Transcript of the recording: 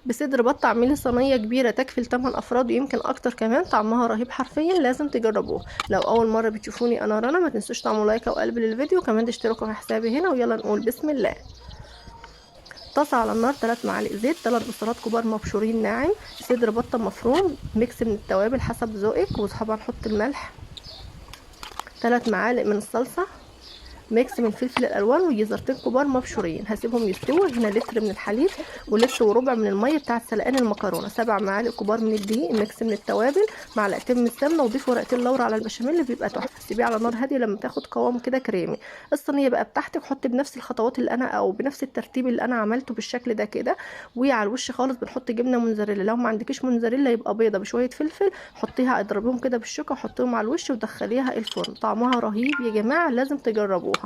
بصدر بط. اعملي صينية كبيرة تكفي ل8 افراد ويمكن اكتر كمان، طعمها رهيب حرفيا، لازم تجربوه. لو اول مرة بتشوفوني انا رنا، ما تنسوش تعملوا like وقلب للفيديو، وكمان تشتركوا في حسابي هنا. ويلا نقول بسم الله. طاسه على النار، 3 معالق زيت، 3 بصلات كبار مبشورين ناعم، صدر بطه مفروم، mix من التوابل حسب ذوقك، وطبعا نحط الملح، 3 معالق من الصلصه، mix من فلفل الالوان، وجزرتين كبار مبشورين. هسيبهم يستووا. هنا لتر من الحليب ولتر وربع من المية بتاعه سلقان المكرونه، 7 معالق كبار من الدقيق، mix من التوابل، معلقتين من السمنة، وضيف ورقتين لورا على البشاميل اللي بيبقى تحفة. سيبيه على نار هادية لما تاخد قوام كده كريمي. الصينية بقى بتاعتك حطي بنفس الخطوات اللي انا او بنفس الترتيب اللي انا عملته بالشكل ده كده. وعلى الوش خالص بنحط جبنه موتزاريلا، لو ما عندكيش موتزاريلا يبقى بيضة بشوية فلفل، حطيها اضربيهم كده بالشوكة وحطيهم على الوش ودخليها الفرن. طعمها رهيب يا جماعة، لازم تجربوها.